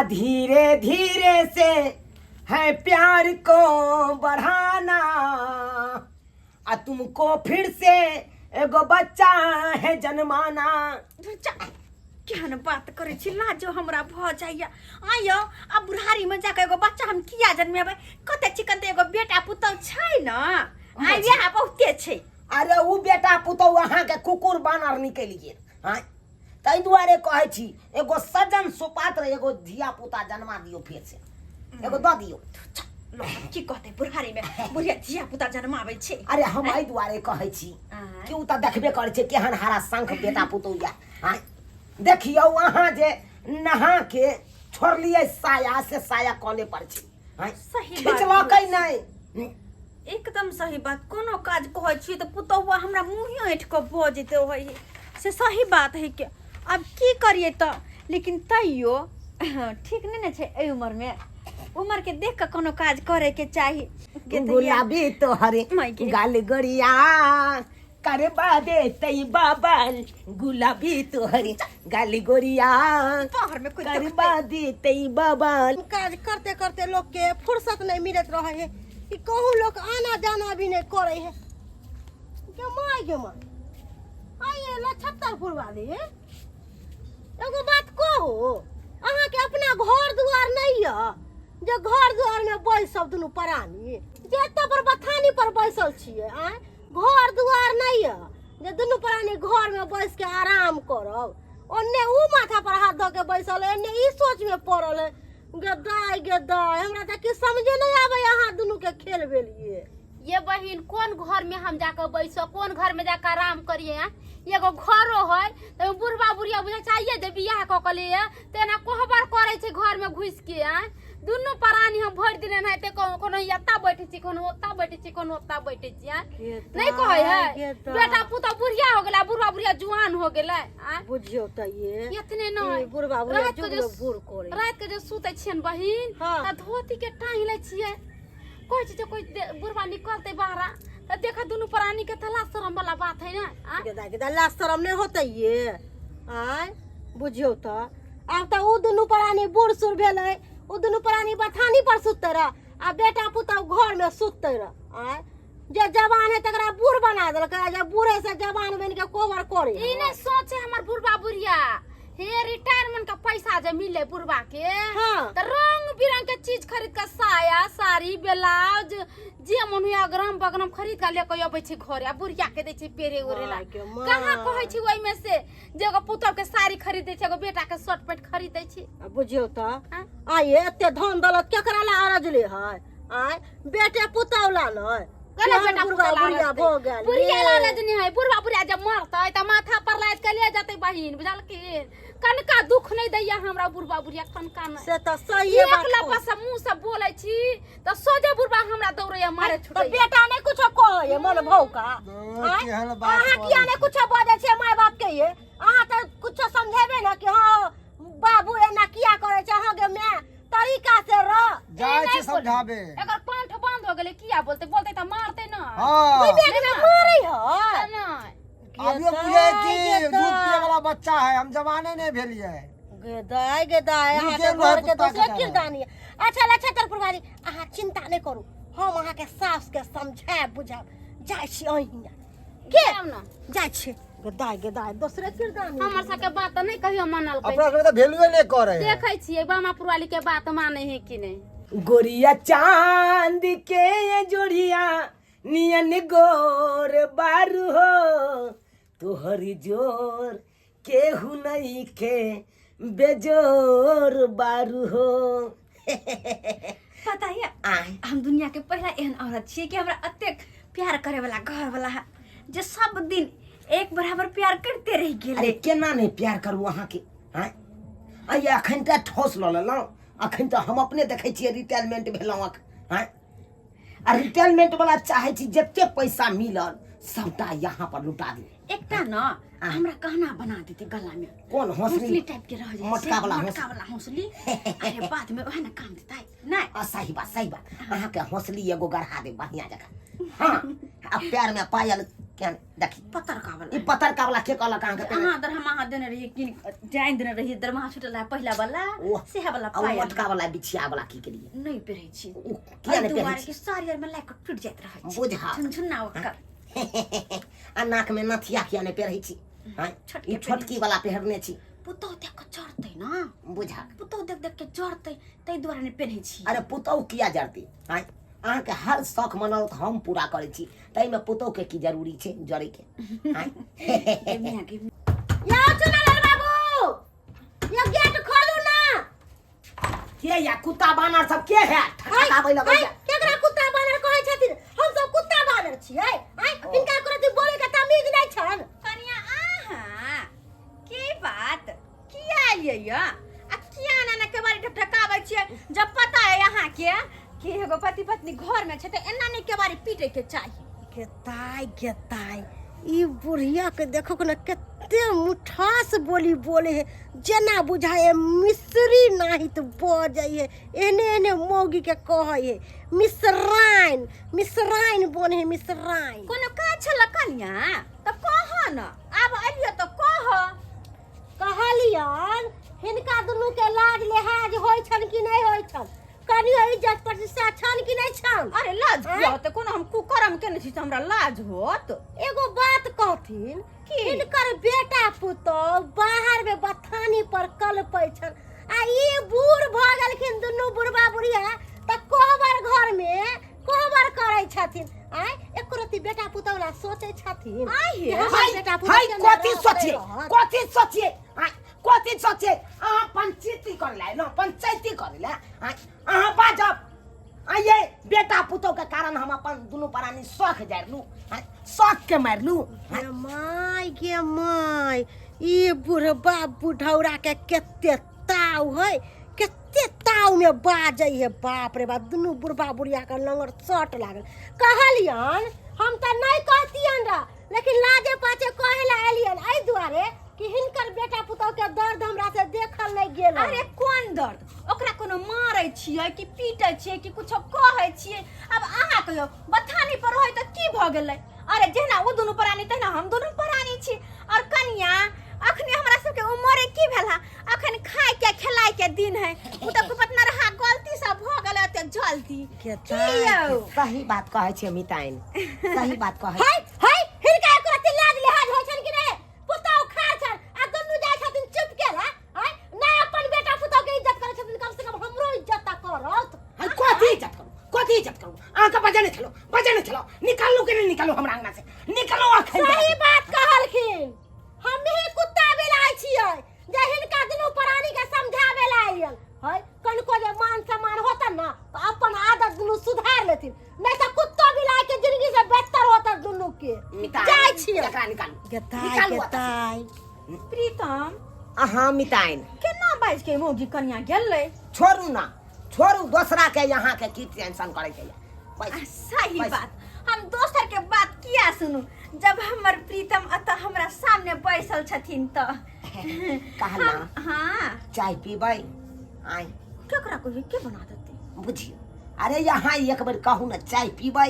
आ धीरे धीरे से है प्यार को बढ़ाना, आ तुमको फिर से एगो बच्चा है जन्माना। जा, केहन बात करै छी, लाजो हमरा भऽ जाइया। आइयो आब बुढ़ारी में जाके एगो बच्चा हम किया जन्मेबै? कते चिकन तऽ एगो बेटा पुतहु छै ने, आइ इएह बहुते छै। अरे उ बेटा पुतहु अहाँके कुकुर बानर निकलि गेल। आँय, ताहि दुआरे कहै छी एगो सज्जन सुपात्र एगो धिया पुता जन्मा दियौ, फेर से एगो दऽ दियौ। लोक की कहतै, बुढ़ारी में बुढ़िया धिया पुता जन्माबै छै? अरे हम एहि दुआरे कहै छी आँय। कि उ तऽ देखबे करै छै केहन हरा शंख बेटा पुतहु या। आँय, देखियौ अहाँ जे नहा के छोड़लियै साया, से साया कले पर छै। आँय, सही बात। खिचलकै नहि। एकदम सही बात। कोनो काज कहै छी तऽ पुतहुआ हमरा मुँहे ऐठ कऽ बजैत रहै है, से सही बात है के। आब की करियै तऽ, लेकिन तैयो ठीक नहि ने छै। एहि उमरमे उमरके देख कऽ कोनो काज करैके चाही के तऽ गुलाबी तोहरे माय गे। गाल गोरिया करबा देतै बाबा, गुलाबी तोहरे गाल गोरिया बाहर में कोई करबा देतै बाबा। काज करते करते लोग के फुर्सत नहीं मिलत रहे है कि कहूँ लोग आना जाना भी नहीं करे है। गे माय, गे माय, आइए लछत्तरपुर वाली, एगो बात कहू, अहाँके अपना घर दुआर नहीं यऽ जे घर दुआर में बैसब दुनू प्राणी, जे एतऽ पर बथानी पर बैसल छियै? आँय, घर दुआर नहीं यऽ जे दुनू प्राणी घर में बैस के आराम करब? ओन्ने ऊ माथा पर हाथ धऽ के बैसल है, एन्ने ई सोच में पड़ल है। गे दाय, गे दाय, हमरा तऽ किछु समझे नहीं आबै अहाँ दुनू के खेल भेलिए। ये बहिन, कोन घर में हम जाकर बैसो, कोन घर में जाकर आराम करिए? हैं, एगो घरो है तो बुढ़बा बुढ़िया बुझा चाहिए जे बियाह कऽ के लिए तो एना कोहबर करे छै घर में घुस के। आँय, दुनू प्राणी हम भरि दिन एनाहिते कोनो एत्ता बैठे छी, कोनो ओत्ता बैठे छी, कोनो ओत्ता बैठे छी। आँय, नहीं कहै है, बेटा पुतहु बुढ़िया हो गेलै, बुढ़बा बुढ़िया जुआन हो गेलै। आँय, बुझियौ तऽ ये एतने नहीं ई बुढ़बा बुढ़िया राति के जुग जे में बूढ़ करे। राति के जे सुतै छियनि बहिन, हाँ। तऽ धोती के टाँगि लै छियै, कहै छी जे कोई बुढ़बा निकलतै बाहरा तऽ देख दुनू प्राणी के तला शरम वाला बात है ना? आँय? गेदा गेदा, लाज शरम नहि होतै ये? आँय, बुझियौ तऽ आब तऽ उ दुनू प्राणी बूढ़ सूढ़ भेलै, उ दुनू प्राणी बथानी पर सुतते रह आ बेटा पुतहु घर में सुतते रह। आँय, जे जवान है तकरा बूढ़ बना देलकै, आ जे बूढ़ है से जवान बनि के कोबर करे। ई नहीं सोचे हमर बुढ़बा बुढ़िया, हे रिटायरमेंट का पैसा जे मिले बुढ़बा के, त रंग बिरंग के चीज खरीद के साया साड़ी ब्लाउज जे मन हुआ अगरम बगरम खरीद के लेके अबै छै घरे आ बुढ़िया के दै छै पेरे ओरे ला। माय गे माय। कहाँ कहै छै ओहिमे से जे एगो पुतहु के साड़ी खरीद दै छै, एगो बेटा के शर्ट पैंट खरीद दै छै? आ बुझियौ तऽ आँय? आइ एते धन दौलत केकरा ला अरजले है? आँय, बेटे पुतहु ला ने? कहले केहन बेटा बुढ़बा पुतहु ला बुढ़िया रजतै। भऽ गेल बुढ़िया ला ये। रजनी है, बुढ़बा बुढ़िया जब मरतै तऽ माथा पर लादि के ले जेतै बहिन, बुझलखिन? कनका दुख नहि दैया हमरा बुढ़बा बुढ़िया, कनका नहि। से तऽ सही एक बात लपा कहै। से मुंह से बोलै छी तऽ सोझे बुढ़बा हमरा दौड़ैया, मारे तऽ छुटैया। बेटा नहि कुछो कहै मन भौका? आँय? केहन बात अहाँ करै किया नहि छी? कुछो बजै छियै माय बाप के ये? अहाँ तऽ कुछो समझेबै ने कि हँ बाबू, एना किया करै छै? अहाँ गे माय, तरीका से रह। जाइ छी नहि बोल। समझाबे। एकर कंठ बंद हो गेलै, किया बोलते? बोलते तऽ मारते न। हाँ। बेग में मारै है। नहि। अभियो बुझे कि दूध पिए वाला बच्चा है, हम जवाने नहीं भेलिए। गे दाय, गे दाय, अहाँ के नीचे रहै घर के कुत्ता के दोसरे तरह। किरदानी। अच्छा लच्छतर पुरवारी, अहाँ चिंता नहि करू, हम अहाँ के सास के समझायब बुझायब। जाइ छी अहिना के जायब ने। जाइ छी। गे दाय, गे दाय, दोसरे किरदानी। हमर सबके बात तऽ नहि कहियो मानलकै। अपना सबके तऽ वैल्यूए नहि करे है। देखै छियै बामा पुरवाली के बात मानै है कि नहि। गोरिया चांद के ये जोड़िया नियन गोर बारू हो, तोहरी जोर केहू नहीं के बेजोर बारू हो। पता है, आय? हम दुनिया के पहला एहन औरत छियै कि हमरा अतेक प्यार करे वाला घर वाला है जे सब दिन एक बराबर प्यार करते रहि गेलै। अरे केना नहीं प्यार करू अहाँके? आँय, आइ अखन तऽ ठोस लऽ लेलहुँ, अखन तऽ हम अपने देखै छियै रिटायरमेंट भेलहुँ अखन। आँय, आ रिटायरमेंट वाला चाहै छी जते पैसा मिलल सबटा यहाँ पर लुटा दी। एकटा न हमरा गहना बना देते गला में। कोन हौसली? हौसली टाइप के रह जाय। मोटका वाला। मोटका वाला हौसली। अरे बाद में वह ना काम देता नहीं। आ सही बात, सही बात। अहाँके हौसली एगो गढ़ा दे बढ़िया जगह। हाँ, आ पैर में पायल किया नहि देखी पतरका वाला ई पतरका वाला के कहलक अहाँके पहिने? अहाँ दरमाहा अहाँ देने रहियै किन जानि देने रहियै दरमाहा छुटल रहै पहिला वाला ओह, सेहे वाला आ ओ पायल मोटका वाला बिछिया वाला की केलियै नहि पहिरै छी ओ किया एहि नहि पहिरै दुआरे छी कि साड़ी आरमे लागि कऽ टूटि जाइत रहै छै बुझा झुनझुना ओकर आ नाक में नथिया किया नहि पहिरै छी आँय? छोटके ई छोटकी वाला पहिरने छी पुतहु देख कऽ चढ़तै ने बुझा पुतहु देख देख के चढ़तै ताहि दुआरे नहि पहिरै छी अरे पुतहु किया जरती आँय अहाँके हर शौख मनौत हम पूरा करै छी ताहिमे पुतहुके की जरूरी छै जरैके आँय? गे मियाँ गे यौ चुनालाल बाबू यौ गेट खोलू ना के या कुत्ता बानर सब के है ठकठकाबै लगैया केकरा कुत्ता बानर कहै छथिन हम सब कुत्ता बानर छियै आँय हिनका करती बोले के तमीज नहि छन कनिया अहाँ की बात किया एलियै या आ किया एना एना केबाड़ी ढकढकाबै छियै जब पता है अहाँके कि एगो पति पत्नी घर में छै तऽ एना नहि केबाड़ी पीटै के चाही गेताय गेताय ई बुढ़िया के देखो ने कते मुठास बोली बोले है जेना बुझाए मिश्री नाहित बजै है एहने एहने मौगी के कहै है मिश्राइन मिश्राइन बने है मिश्राइन कोनो काज छल कनिया तऽ कह न आब एलियै तऽ कह कहलियन हिनका दुनू के लाज लिहाज होइ छन कि नहि होइ छन कनियो इज्जत प्रतिष्ठा छन कि नहि छन अरे लाज आँय? किया होतै कोनो हम कुकर्म केने छी तऽ हमरा लाज होत एगो बात कहथिन की? हिनकर बेटा पुतोह बाहर में बथानी पर कलपै छन आ ई बूढ़ भऽ गेलखिन दुनू बुढ़बा बुढ़िया तऽ कोहबर घर में कोहबर करै छथिन आँय एको रत्ती बेटा पुतोह ला सोचै छथिन आँय हे। कि हमर हाय बेटा पुतोह हाय केना कथी रहतै सोचिए रहत? कथी सोचिए हाय कथी सोचिए अहाँ पंचायती करे ला एलहुँ पंचायती करे ला आँय, अहाँ बाजब आइए बेटा पुतोह के कारण हम अपन दुनू प्राणी शौख जारलू आँय, शौख के मारलू गे माय गे माय ई बुढ़बा बुढ़ौरा के कते ताव है कते ताव में बाजै है बाप रे बाप दुनू बुढ़बा बुढ़िया के लंगर चट लागल कहलियन हम तऽ नहि कहतियन रह लेकिन लाजे पाचे कहे ला एलियन एहि दुआरे कि हिनकर बेटा पुतोह के दर्द हमरा से देखल नहि गेल अरे कोन दर्द ओकरा कोनो मारै छियै कि पीटै छियै कि कुछो कहै छियै अब अहाँ कहियो बथानी पर रहै तऽ की भऽ गेलै अरे जहिना ओ दुनू प्राणी तहिना हम दुनू प्राणी छी और कनिया अखनी हमरा सबके उमरे की भेला अखन खाय के खेलाय के दिन है उ तऽ पतना रहा गलती सब भऽ गेलै ओते जल्दी की यौ सही बात कहै छियै मिताइन सही बात कहै हाय हाय हिनका एको रत्ती लाज लिहाज होइ छन कि नहि पुतहु खार छन आ दुनू जाइ छथिन चुप केला आँय नहि अपन बेटा पुतहु के इज्जत करै छथिन कम से कम हमरो इज्जत तऽ करत हाय कथी इज्जत करू कथी इज्जत करू अहाँके बजेने छलहुँ बजेने छलहुँ निकालू कि नहि निकालू हमरा अंगना से निकालू अखन सही बात कहलखिन हमही कुत्ता बिलाइ छियै जे हिनका दुनू प्राणी के समझावे ला आयल है कनको जे मान सम्मान होतन ना तो अपन आदत दुनू सुधार लेथिन नहीं तो कुत्तो बिलाइ के जिंदगी से बेहतर होतन दुनू के जाइ छियै एकरा निकालू गेताय निकालू एतऽ से। गेताय प्रीतम अहाँ मिताइन केना बाजि के मौगी कनिया गेलै छोड़ू ना छोड़ू दोसरा के यहाँ के की टेंशन करे के आ, सही बात हम दोसर के बात किया सुनू जब हमर प्रीतम अतः हमरा सामने बैसल छथिन तऽ कहला हाँ चाय पीबै आय केकरा कहियै के बना देतै बुझियौ अरे यहाँ एक बेर कहू ने चाय पीबै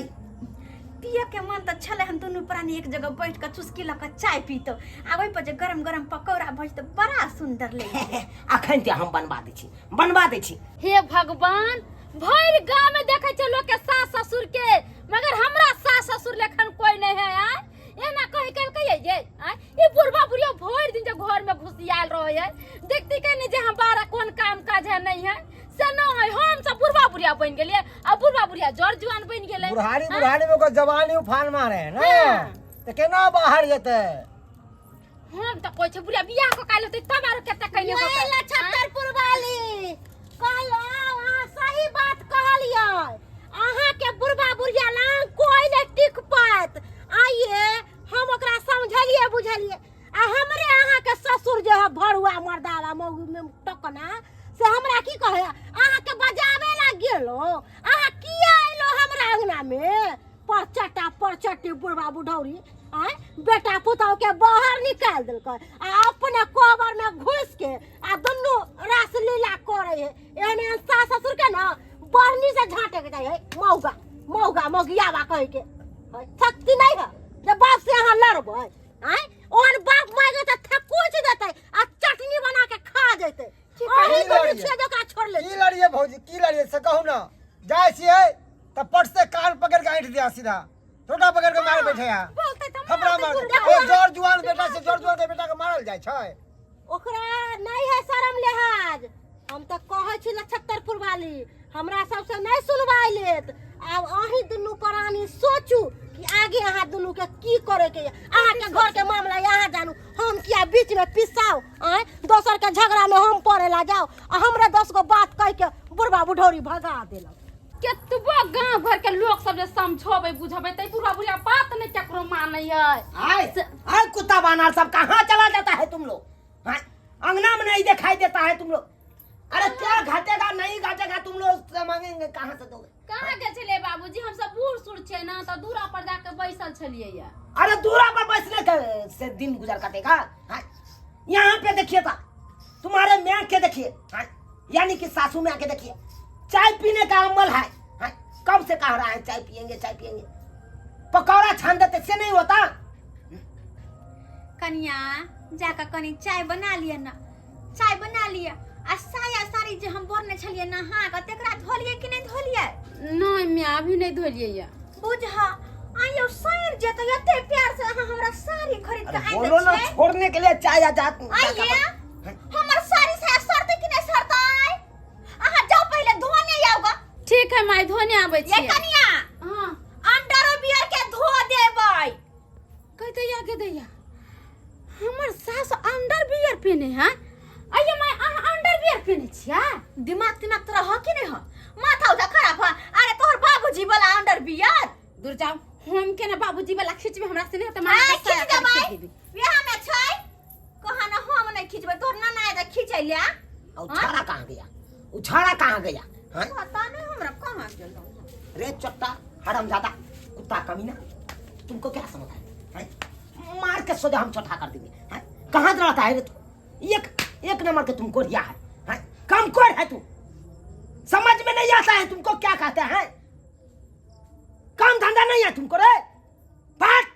पिए के मन तऽ छलै हम दुनू प्राणी एक जगह बैठ कऽ चुस्की लऽ कऽ चाय पीतौ आ ओहि पर जे गरम गरम पकौड़ा भजतौ बड़ा सुंदर लगतै अखन ते हम बनवा दै छी बनवा दै छी हे भगवान भरि गाँव में देखे छे लोग के सास ससुर के मगर हमरा सास ससुर लेखन कोई नहीं है आय एना कहे कल कहिए जे आय ई बुढ़बा बुढ़िया भरि दिन जे घर में घुसियाल रहे है देखती के नहीं जे हम बारा कोन काम काज है नहीं है से न है हम सब बुढ़बा बुढ़िया बन गेलिए आ बुढ़बा बुढ़िया जर जुआन बन गेले बुढ़ारी बुढ़ारी में ओकर जवानी उफान मारे है ना हाँ। तऽ केना बाहर जेतै हम तऽ कहै छै बुढ़िया बियाह कऽ काल्हि होतै तब आरो कते कैले ये लछत्तरपुर वाली कहलहुँ अहाँ सही बात कहलियै अहाँके बुढ़बा बुढ़िया लग कोई नहि टिक पायत आइए हम ओकरा समझलियै बुझलियै आ हमरे अहाँके ससुर जे है भरुआ मर्दावा मौगी में टकना से हमरा की कहै अहाँके बजाबे ला गेलो अहाँ किया अयलो हमरा अंगना में परचटा परचटी बुढ़बा बुढ़ौरी आय बेटा पुतहु के बाहर निकाल देलकै आ अपने कोबर में घुस के आ दुनू रासलीला करे है एहन एहन सास ससुर के ना बढ़नी से झाँटे के चाहिए मौगा मौगा मौगियावा कहे के है, शक्ति नहीं है जे बाप से अहाँ लड़बै आँय ओहन बाप माय के तऽ थकुच देतै आ चटनी बना के खा जेतै अहीं लड़ियै? दुनू छियै जे ओकरा छोड़ले की छी लड़िए भौजी की लड़िए से कहू ना जाइ छियै तऽ पट से कान पकड़ के ऐंठ दिया सीधा टोटा पकड़ के मारे बैठे यहाँ बोलते तऽ थपड़ा मारतै मार बुढ़बा। ए जर जुआन बेटा से जर जुआन के बेटा के मारल जाइ छै ओकरा नहीं है शरम लिहाज हम तऽ कहै छी नक्षत्रपुर वाली हमरा सबसे नहीं सुनवाई लेत आब अहीं दुनू प्राणी सोचू कि आगे अहाँ दुनू के की करे के ये अहाँ के घर के मामला अहाँ जानू हम किया बीच में पिसाओ आँय दोसर के झगड़ा में हम पड़े ला जाओ आ हमरा 10 गो बात कह के बुढ़बा बुढ़ौरी भगा देलक। केतबो गांव घर के लोग सब जे समझेबै बुझेबै तै बुढ़ा बुढ़िया बात नहीं केकरो मानै है। आय आय कुत्ता बानर सब कहाँ चला जाता है तुम लोग? हाँ? अंगना में नहीं दिखाई देता है तुम लोग। अरे क्या घटेगा नहीं घटेगा तुम लोग से मांगेंगे कहाँ से दोगे? कहाँ गेल छलियै बाबूजी? हम सब बूढ़ सूढ़ छियै ना तऽ दूरा पर जाके बैसल छलियै या। अरे दूरा पर बैसने के से दिन गुजर कटेगा? हाँ? यहाँ पे देखिए था तुम्हारे मियाँ के देखिए, हाँ? यानी कि सासू मियाँ के देखिए चाय पीने का अमल है, हाँ? कब से कह रहा है चाय पियेंगे चाय पियेंगे, पकौड़ा छान देते से नहीं होता। कनिया जाकर कनी चाय बना लिअ ना, चाय बना लिअ। आ साया साड़ी जे हम बोरने छलियै नहा कऽ तेकरा धोलियै कि नहि धोलियै? नहीं मैं अभी नहीं धोलियै या। बुझा आइयो सैर जेतै एते प्यार से अहाँ हमरा साड़ी खरीद के अरे आनि बोलो ना दै छियै। छोड़ने के लिए चाय आ जात। आइये हमर साड़ी साया सरतै कि नहि सरतै? अहाँ जाउ पहिले धोने आउ ग। ठीक है माय धोने आबै ये छियै। कनिया हाँ अंडर बियर के धो देबै। कह दैया के दैया हमर सास अंडर बियर पीने है। आइये माय अहाँ अंडर बियर पीने छियै? दिमाग तिमाग तोरा ह कि नहि ह? माथा उथा खराब ह? अरे तोहर बाबूजी वाला अंडर बियर। दूर जाओ हम के ना बाबूजी वाला खींचबे हमरा से नहीं होते आय मार खींच देबै वएह में छै कहा ना हम नहीं खींचबै तोहर नाना आय खींचै ले। और उछाड़ा कहाँ गया? उछाड़ा कहाँ गया? हाँ? पता नहीं हमरा कहाँ गेल। रे चट्टा हरामजादा कुत्ता कमीना तुमको क्या समझ है? हैं? मार के सोजा हम चौथा कर देंगे। हैं? कहाँ रहता है रे तू? एक एक नंबर के तुमको रिया है, हैं? कम कौन है तू? समझ में नहीं आता है तुमको क्या कहते हैं? काम धंधा नहीं है तुमको रे। फाट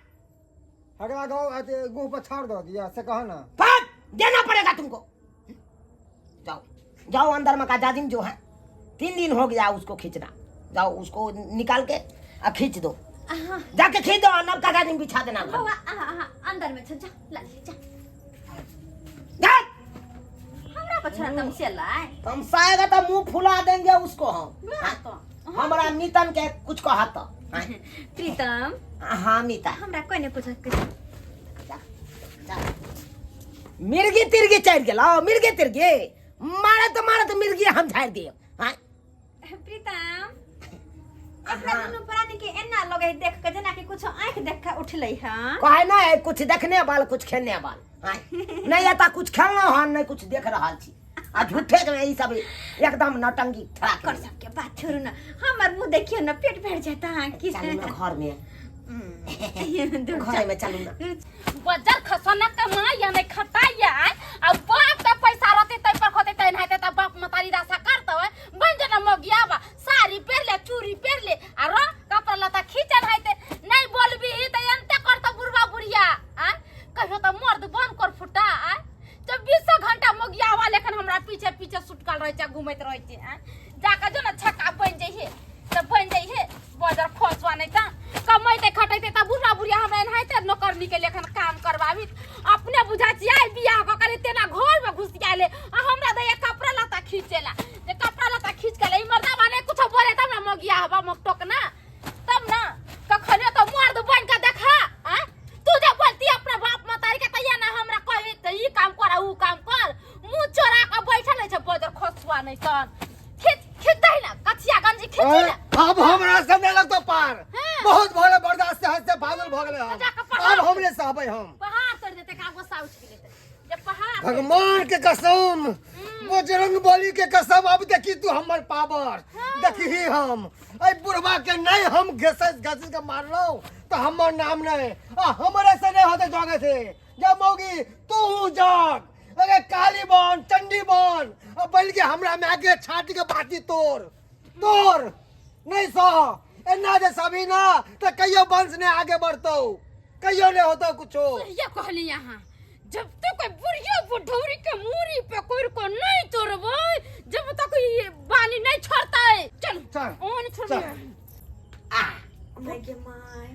अगला गाँव आते गुह पर छाड़ दो दिया से कहा ना। फाट देना पड़ेगा तुमको। जाओ जाओ अंदर में का जाजिम जो है 3 दिन हो गया उसको खींचना, जाओ उसको निकाल के आ खींच दो, जाके खींच दो और नबका जाजिम बिछा देना घर में। बौआ, आहा, आहा, अंदर में छ, जा, ला, जा। जा। हमरा पर छोड़ा तमसेला। तमसाएगा तो मुंह फुला देंगे उसको हम। हाँ तो। हमरा मीतन के कुछ कहत। हाँ। प्रीतम। हाँ मीता। हमरा कोई नहीं पूछत कुछ। जा, जा। मिर्गी तिर्गी चढ़ गेलो, मिर्गी तिर्गी मारत मारत मिर्गी हम झाड़ दिए। हाँ। प्रीतम, अपना दुनू प्राणी के एना लगे देख के जेना कि कुछ आंख देख के उठलै हँ। कहे ना है, कुछ देखने वाल कुछ खेलने वाल। हाँ। नहीं आता कुछ खेलना हन नहीं कुछ देख रहा छी। आ झूठे के ई सब एकदम नौटंकी ठड़ा कर सबके बात छोड़ू ना, हमर मुंह देखियो ना पेट भर जाता है कि चलू ना घर में। घर में चलू ना। बजर खसना कमाई या नहीं खटाई आ बाप का पैसा रहते तै पर खोते तै नहाते त बाप मतारी दासा करत है बन जना मगियाबा साड़ी पहिर ले चूड़ी पहिर ले आ र कपड़ा लत्ता खींच नहाते नहीं बोलबी त एनते करत बुढ़वा बुढ़िया आ कहियो त मर्द बन कर फुटा आ 24 घंटा मगियावा लेखन हमरा पीछे पीछे सुटकल रहै छै घुमैत रहै छै आ जाके जो न छक्का बन जइहे त बन जइहे बजर खोसवा नहीं त कमैते खटैते त बुढ़वा बुढ़िया हमरा एनाहिते नौकरनी के लेखन काम करवाबी अपने बुझा छी आइ बियाह क करे तेना घर में घुसिया ले आ हमरा दैया कपड़ा लत्ता खींचेला जे कपड़ा लत्ता खींच के ले ई मर्दावा नहीं कुछ बोले तब ना मगिया हवा मकटोक ना तब ना कखने तो मर्द बन के देखा आ तू जे बोलती अपना बाप मतारी के तैया ना हमरा कहे त ई काम कर आ ऊ काम कर मुंह चोरा के बैठल छै बजर खोसवा नहीं तन खींच खींच दही ना कचिया गंजी खींच ना। अब हमरा से नहीं लगतो पार। हाँ। बहुत भले बर्दाश्त से हद से फाजिल भ गेलै हम। जाके पहाड़ अब हमने सहबै हम। पहाड़ तोड़ देते का गुस्सा उठ गेलै जे पहाड़ तोड़ भगवान के कसम बजरंग बली के कसम अब देखी तू हमर पावर। हाँ। देखी हम ऐ बुढ़वा के नहीं हम घसस घसस के मारलो तो हमर नाम नहीं आ हमरे से नहीं होते जागे से जा मौगी तू जाग अरे काली बन चंडी बन अब बल के हमरा माय के छाती के बाती तोड़ तोड़ नहीं सह एना जे सभी ना तो कहियो वंश ने आगे बढ़तो कहियो नहीं होतो कुछो। ये कहली यहाँ जब तक कोई बुढ़िया बुढ़ौरी के मूरी पे कोई को नहीं तोड़बो, जब तक ये बानी नहीं छोड़ता है। चल चल, ओन छोड़ चल। आ my गे my,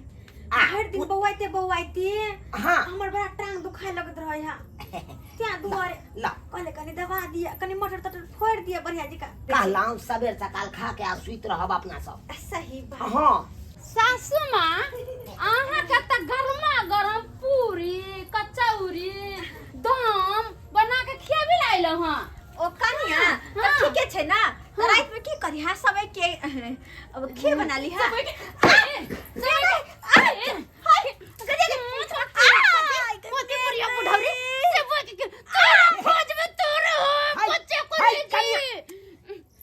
आ, भरि दिन बौआइते बौआइते हाँ। हमर बड़ा टांग दुखाय लगत रहे है, त्या दुआरे ला। कहले कनी दबा दिया, कनी मटर तटर फोड़ दिया बढ़िया जी का। कहलाऊं सबेर सकाल खा के आ सुइत रहब अपना सब। सही बात। हाँ। सासू माँ, अहाँ के त गरमा गरम पूरी कचौरी दम बना के खियाबी लाइल हँ। ओ कनिया, त हाँ। ठीके छै ना, त राति में की करी? हाँ, सब के अब खीर बना ली। हाँ,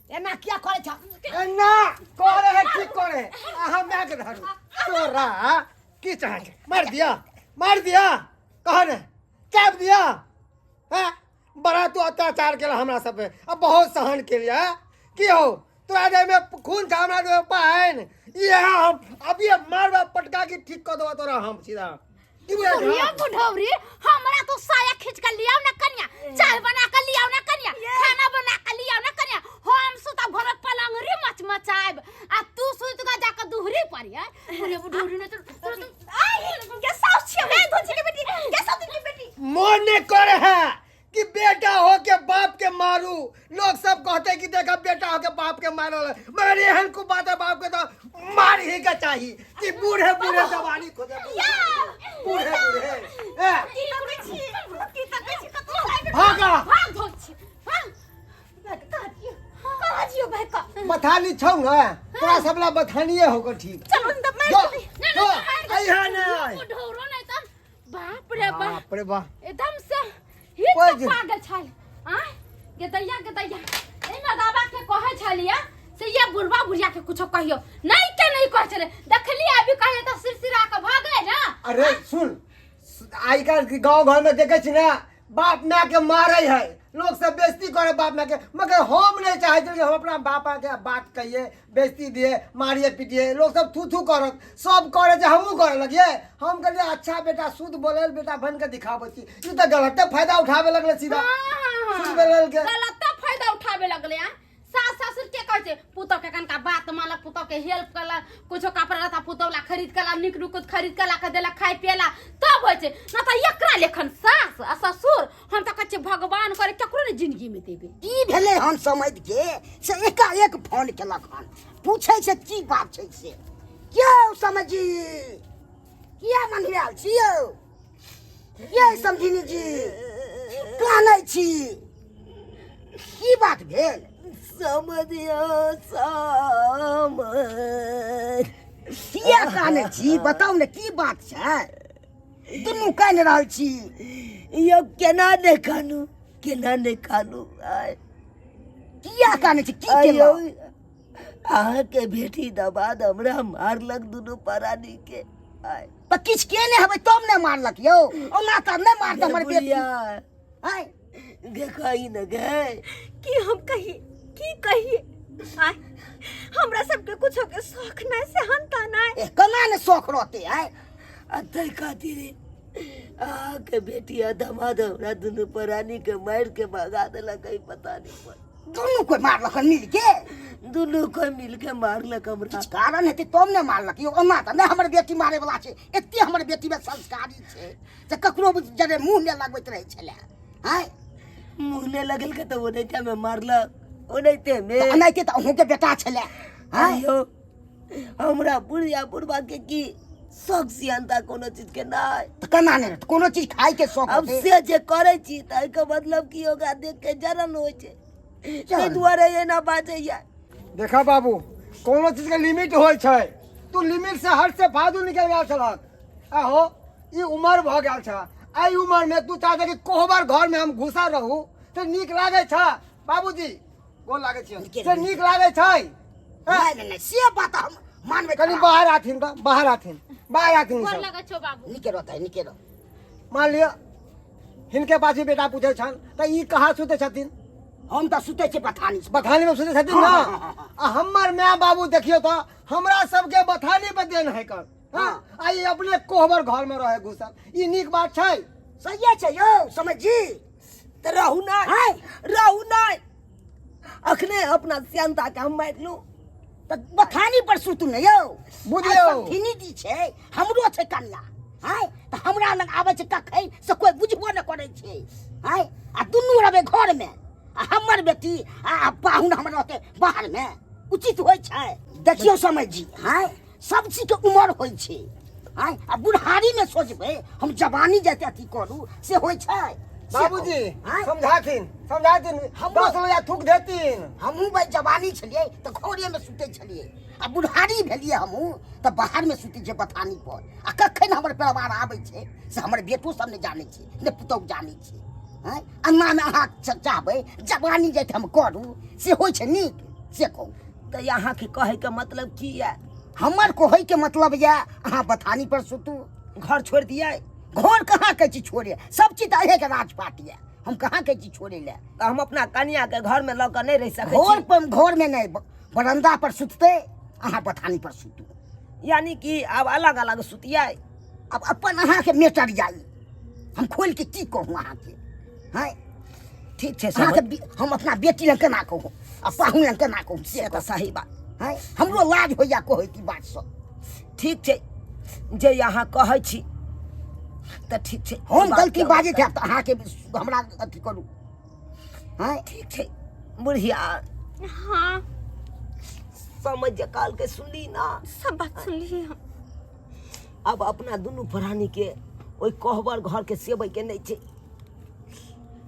एना किया करे छ? ना करे है, ठीक करे। अहाँ my के धरू, तोरा की चाहे छै? मार दिया, मार दिया, कह ने चाप दिया। हैं, बड़ा तू अत्याचार केला हमरा सब पे, अब बहुत सहन केलिए। हैं, की हो तोरा देह में खून छा, हमरा देह में पानि। ये हम अभी मारबा पटका की ठीक कऽ देबा तोरा हम सीधा। की बुझै बुढ़िया छह? बुढ़ौरी, हमरा तो साया खींच के लियाओ ना कन्या, चाय बना के लियाओ ना कन्या, खाना बना के लियाओ ना कन्या। हम सुता घर पलंगरी मच मचाएब आ तू सुत के जाके दुहरी पर है। बुढ़िया बुढ़ौरी ने तो के साउस छियै रे धोची के बेटी, के साउस के बेटी। मन नहीं करे है कि बेटा हो के बाप के मारू। लोग सब कहते कि देखा बेटा हो के बाप के मारल है, मगर एहन को बात है, बाप के तो मार ही के चाहिए कि बूढ़े बूढ़े जवानी खोजे, बूढ़े बूढ़े ए की तकै छी, की तकै छी, कतौ लागि भागा। भाग धोची भाग। कहाँ छियौ, कहाँ छियौ भाई का? बथानी छौ ने तोरा सब ला, बथानिए हो ठीक। चलो न त मारि जो, देबै। जो, अइहा नै। बुढ़ौरो नहीं तो बाप रे बाप। बाप रे बाप, एकदम से हिट ओए के जे। पागल छल आ गेदैया गेदैया। ए मदाबा के कहै छलिया से ये बुढ़वा बुढ़िया के कुछो कहियो नहीं के नहीं कहै छले, देखली अभी कहे त सिरसिरा के भागले ना। अरे सुन, आइ काल्हि के गाँव घर में देखे छी ना, बाप माय के मारे है लोग सब, बेइज्जती करे बाप माय के, मगर हम नहीं चाहे छी कि हम अपना बाप के बात कहिए, बेइज्जती दिए, मारिए पीटिए, लोग सब थू थू करत, सब करे छै, हमहूँ करे लगिए। हम कहलिए अच्छा बेटा शुद्ध बोले बेटा बन के दिखाबै छी, ई तऽ गलते फायदा उठाबे लगले सीधा। शुद्ध बोलल के गलत फायदा उठाबे लगले। आ सास ससुर के कहै छै पुतोह के कनका बात मानलक, पुतोह के हेल्प कलक, कुछो कपड़ा लत्ता पुतोह ला खरीद के ला, नीक नुकुत खरीद के ला के देलक खाय पियला तब होइ छै न तऽ एकरा लेखन सास आ ससुर हम तऽ कहै छियै भगवान करे केकरो ने जिंदगी में देबे। की भेलै हन समझ के से एकाएक फोन केलक हन, पूछै छै की बात छै से। क्यों समझी किया मनहियाल छी यौ? ये समझिनी जी कानै छी, की बात भेल? समझियो समझ। किया कानै छी बताउ ने, की बात छै? दुनू कानि रहल छी। यौ केना नहि कानू, केना नहि कानू? आय। किया कानै छी, की आयौ केलहुँ? अहाँके बेटी दबाद हमरा मारलक दुनू प्राणी के। आय। तऽ किछु केने हेबै तब ने मारलक यौ, ओना तऽ नहि मारत हमर बेटी। बुढ़िया। आय। गे कही न गे। की हम कही, की कही? आय, हमरा सबके कुछो के शौक नहीं, सेहनता नहीं। ए केना ने शौख रहते? आय। आ ताहि खातिर अहाँके बेटी आ दमाद हमरा दुनू प्राणी के मारि के भगा देलक है, पता नहीं पर। दुनू कोइ मारलक हन मिल के? दुनू कोइ मिल के मारलक हमरा। किछु कारण हेतै तब ने मारलक यौ, ओना तऽ नहि हमर बेटी मारे वाला छै। एते हमर बेटी में संस्कारी छै जे ककरो जरे मुँह नहि लगबैत रहै छलै। आँय। मुँह नहि लगेलकै तऽ ओनाहिते मे मारलक, ओनाहिते मे। तऽ एनाहिते तऽ अहूँके बेटा छलै। आँय। आयौ, हमरा बुढ़िया बुढ़बा के की शौक सियानता कोनो चीज के नहि। तऽ केना नहि रहतै? कोनो चीज खाय के शौक अब हेतै। से जे करै छी तऽ एहिके मतलब की ओकरा देख के जलन होइ छै, ताहि दुआरे एना बाजैया। देखा बाबू, कोनो चीज के लिमिट होइ छै, तू लिमिट से हट से फाजू निकल गेल छलक। आहो ई उमर भऽ गेल छ, एहि उमर में तू चाहते कि कोहबर घर में हम घुसल रहू तऽ नीक लागै छ? बाबूजी गोर लागै छियनि। नीके से नीक लागै छै? नहि नहि नहि, से बात हम मानबै। कनि बाहर आथिन तऽ बाहर आथिन, बाहर आथिन ई गोर सब। लगै छौ बाबू। नीके रहतै, नीके रह। मान लिअ हिनके पाछू बेटा पूछै छनि तऽ ई कहाँ सुतै छथिन? हम तऽ सुतै छियै बथानी। बथानी में सुतै छथिन हँ, ना? हँ, हँ, हँ। आ हमर माय बाबू देखियौ तऽ हमरा सबके बथानी पर देन है कर। हाँ आ ई अपने कोहबर घर में रहे घुसल ई नीक बात छै सहिए छै यौ समझ जी तऽ रहू नहि रहू नहि अखने अपना श्यानता के हम मारि लू तऽ बथानी पर सुतू ने यौ। बुझलियौ। आ समधिनी जी छै, हमरो छै कनिया आँय, तऽ हमरा लग आबै छै कखन से कोइ बुझबो नहि करै छै आँय। आ दुनू रहबै घरमे आ हमर बेटी आ पाहुन हमर रहतै बाहरमे, उचित होइ छै? देखियौ समझ जी आँय, सब चीजके उमर होइ छै आँय। आ बुढ़ारीमे सोचबै हम जवानी जते अथी करू से होइ छै? से बाबूजी कहू, आँय? समझाथिन समझाथिन हमरो- 10 लोया थूक देथिन। हमहूँ भाइ जवानी छलियै तऽ घरेमे सुतै छलियै, आ बुढ़ारी भेलियै हमहूँ तऽ बाहरमे सुतै छियै बथानी पर। आ कखन हमर परिवार आबै छै से हमर बेटो सब नहि जानै छै, ने पुतहु जानै छै आँय। अन्नामे अहाँ चाहबै जवानी जाइत हम करू से होइ छै नीक? से कहू तऽ अहाँके कहैके मतलब की यऽ? हमर कहैके मतलब यऽ अहाँ बथानी पर सुतू। घर छोड़ि दियै? घर कहाँ कहै छी छोड़े, सब चीज तऽ अहेँके राजपाट यऽ, हम कहाँ कहै छी छोड़े लए। तऽ हम अपना कनियाके घरमे लऽ कऽ नहि रहि सकै घर छी? पर घरमे नहि, बरंडा पर सुततै, अहाँ बथानी पर सुतू। यानी कि आब अलग अलग सुतियै? आब अपन अहाँके मेटर जाइ, हम खोलि के की कहू अहाँके हैं। ठीक छै। अहाँके हम अपना बेटी लग केना कहू आ पाहुन लग केना कहू से तऽ सही बात हैं, हमरो लाज होइया कहै की बात सब। ठीक छै, जे अहाँ कहै छी तऽ ठीक छै। हम बात गलती के बाजैत हैब तऽ अहाँके हमरा अथी करू हैं। ठीक छै बुढ़िया। हाँ। समझ जे कहलकै सुनली ना? सब बात सुनली हम। अब अपना दुनू प्राणी के ओहि कोहबर घर के सेबै के नहि छै।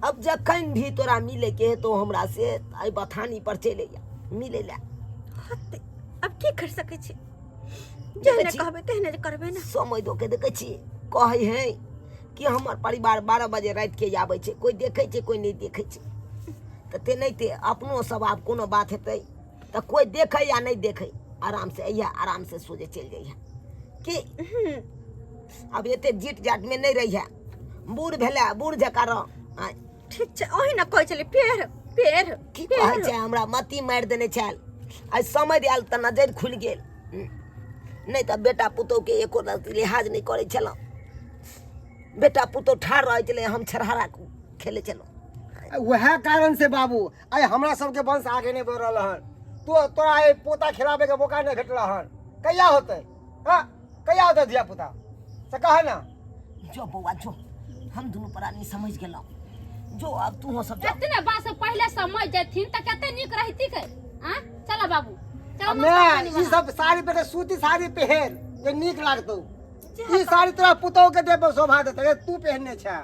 अब जखन भी तोरा मिले के हेतौ हमरा से एहि बथानी पर चलि अइहे मिले लए। होतै, अब की कर सकै छी? देखै जेहने छी। कहबै तेहने करबै ने। समय दऽ के देखै छी, कहै है कि हमर परिवार 12 बजे राति के आबै छै, कोइ देखै छै कोइ नहि देखै छै। तऽ तेनाहिते अपनो सब आब कोनो बात हेतै तऽ कोइ देखै या नहि देखै, आराम से अइहे, आराम से सोझे चलि जइहे। की अब एते जीट जाट में नहि रहिहे, बूढ़ भेलै बूढ़ जकाँ रह आँय। ठीक छै, ओही ने कहै छलै पेड़ पेड़। की कहै छै, हमरा मती मारि देने छल। आइ समझ आयल तऽ नजरि खुलि गेल, नहि तऽ बेटा पुतोहके एको रत्ती लिहाज नहि करै छलहुँ। बेटा पुतोह ठाढ़ रहै छलै, हम छरहरा खेलै छलहुँ। वएह कारण से बाबू आइ हमरा सबके वंश आगे नहि बढ़ रहल हन। तो तोरा आइ पोता खिलाबे के मौका नहि भेटल हन। कहिया होतै? हाँ कहिया होतै धिया पुता से कह ना। जो बौआ जो, हम दुनू प्राणी समझ गेलहुँ। जो अब तू सब जा। एतने बात से पहले समझ जथिन त कते नीक रहती के। आ चलो बाबू चलो। मैं ई सब साड़ी पे सूती साड़ी पहन जे नीक लागतौ। ई साड़ी तोरा पुतोह के देबो शोभा देतौ, रे तू पहनने छे।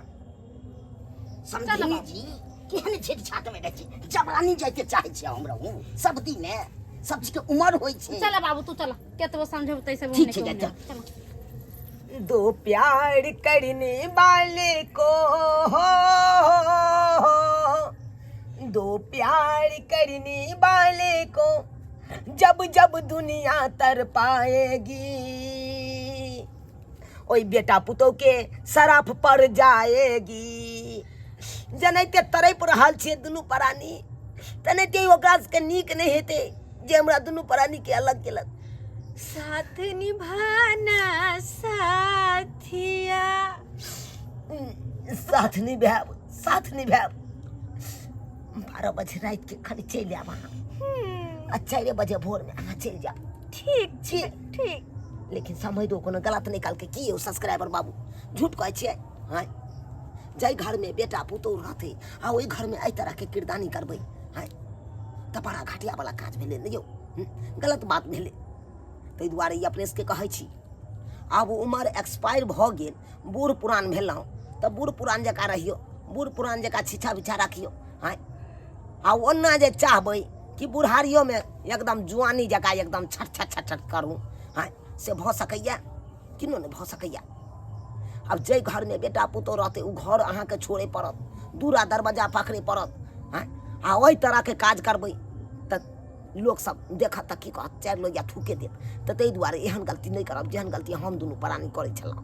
समधिनी जी केहन छेक छाक में रहै छी, जवानी जाइके चाहै छी हम रहू सब दिने, सब चीज के उमर होइ छै। चलो बाबू तू चलो, केतबो समझौतै सब। ठीक छै, जा, चलो। दो प्यार करने वाले को हो, दो प्यार करने वाले को जब जब दुनिया तर पाएगी, ओहि बेटा पुतोह के सराफ पर जाएगी। जेनाहिते तड़पि रहल छियै दुनू प्राणी तेनाहिते ओकरा सबके नीक नहि हेतै जे हमरा दुनू प्राणी के अलग केलक। साथ निभाना साथिया। साथ निभायब, साथ निभायब। 12 बजे राति के खाली चलि आयब अहाँ आ 4 बजे भोर में अहाँ चलि जायब। ठीक छै। ठीक। लेकिन समय दो कोनो गलत नहि कहलकै की यौ सब्सक्राइबर बाबू? झूठ कहै छियै? आँय, जाहि घरमे बेटा पुतोह रहतै आ ओहि घरमे एहि तरहके किरदानी करबै, आँय, तऽ बड़ा घटिया वाला काज भेलै ने यौ, गलत बात भेलै। ताहि दुआरे ई अपने सबके कहै छी, आब उमर एक्सपायर भऽ गेल, बूढ़ पुरान भेलहुँ तऽ बूढ़ पुरान जकाँ रहियौ, बूढ़ पुरान जकाँ छिछा बिछा रखियौ। आँय, आ ओना जे चाहबै कि बुढ़ारियोमे एकदम जुआनी जकाँ एकदम छट छट छट छट करू, आँय, से भऽ सकैए? किनो नहि भऽ सकैए। आब जाहि घरमे बेटा पुतोह रहतै ओ घर अहाँके छोड़े पड़त, दूरा दरवाजा पकड़े पड़त। आँय, आ ओहि तरहके काज करबै तऽ लोकसब देखत तऽ की कहत? 4 लोहिया थूके देत। तऽ ताहि दुआरे एहन गलती नहि करब जेहन गलती हम दुनू प्राणी करै छलहुँ।